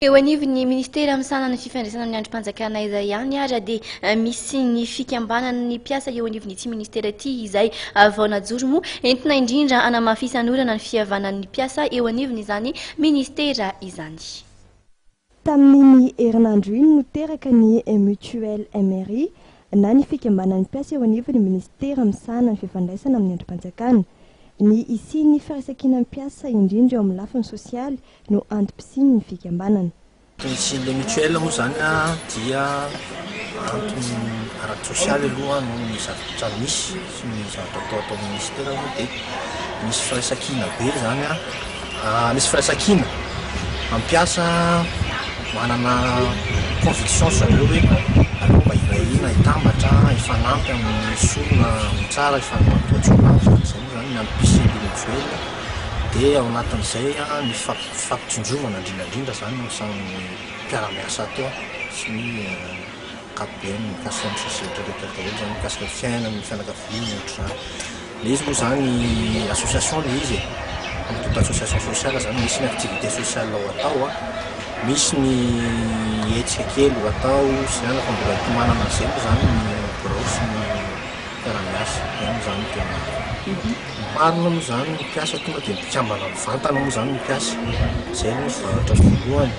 Eo anivon'ny minisitera misahana ny fifandraisana amin'ny andrim-panjakana izay ihany ary dia misy ny fikambanan'ny mpiasa eo anivon'ity minisitera ity izay vao najoro moa entina indrindra hanamafisan'orana ny fihavanan'ny mpiasa eo anivon'izany minisitera izany. Tamin'iny herinandro iny no teraka ny Mutuelle MRI na ny fikambanan'ny mpiasa eo anivon'ny minisitera misahana ny fifandraisana amin'ny andrim-panjakana. Ny hisian'ny firaisankinan'ny mpiasa indrindra eo amin'ny lafiny sosialy no antom-pisian'ny fikambanana. Ny hisian'ilay mutuelle moa izany dia antony ara-tsosialy aloha noho ny zavatra misy sy ny zavatra atao ato amin'ny ministera moa dia misy firaisankina be izany, misy firaisankina mampiasa manana conviction zareo hoe aleo mba hiray hina hitambatra hifanampy amin'ny soa na amin'ny tsara hifanohatohan-tsoa izany, izay moa izany ny antom-pisian'ilay mutuelle. Dia ao anatin'izay ny fifampitsinjovana indrindra indrindra izany ny samy mpiara-miasa ato sy ny ankapobeny mikasika ny sosialy rehetra daholo izany mikasika ny fiainan'ny fianakaviana ohatr'izany. Ilay izy moa izany association ilay izy e, comme toute association sociale izany misy ny activité sociale ho atao, misy ny hetsika kely ho atao sy ny anona fa mbola hitomanana an'izay moa izany ny birao sy ny mpiara-miasa, izay moa izany no tena. Marina moa izany ny mpiasa tonga dia mpikambana mivantana moa izany ny mpiasa, izay aloha ny zavatra voalohany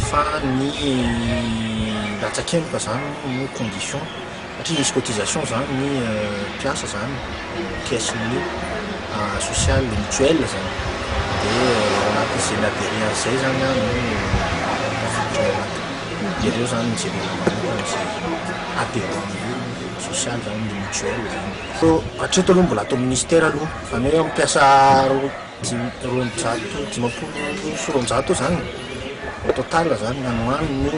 fa ny latsakemboka izany no condition satria misy cotisation izany ny mpiasa izany caisse-n'ny sociale mutuelle izany dia ao anatin'izay mi-adherer an'izay izany no tafiditra ao anatiny, dia ireo izany no jerena manokana izay adherent ny sociale izany ny mutuelle izany. Hatreto aloha mbola ato amin'ny ministera aloha, izany hoe mpiasa 252 izany au total izany any ho any no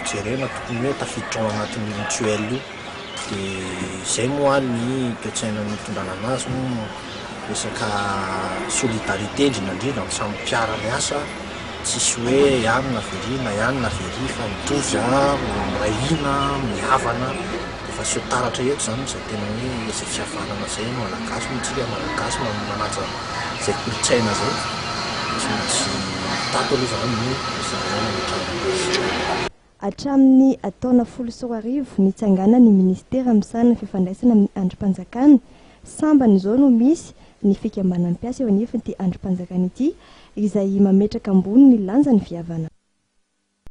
jerena tokony hoe tafiditra ao anatin'io mutuelle io, dia izay moa ny toe-tsaina nitondrana anazy moa resaka solidarité indrindra indrindra amin'ny samy mpiara-miasa, tsisy hoe any na very na any na very fa mitovy miray hina, mihavana. Efa aseho taratra eto izany izay tena hoe izay fihavanana izay Malagasy moa tsika Malagasy manaja izay kolontsaina izay tsy maintsy tato aloha izany no ezahina nametrahana azy. Hatramin'ny taona 2010 nitsanganan'ny minisitera misahana ny fifandraisana amin'ny andrim-panjakana, sambany izao no misy ny fikambanan'ny mpiasa eo anivon'ity andrim-panjakana ity izay mametraka ambony ny lanjan'ny fihavanana.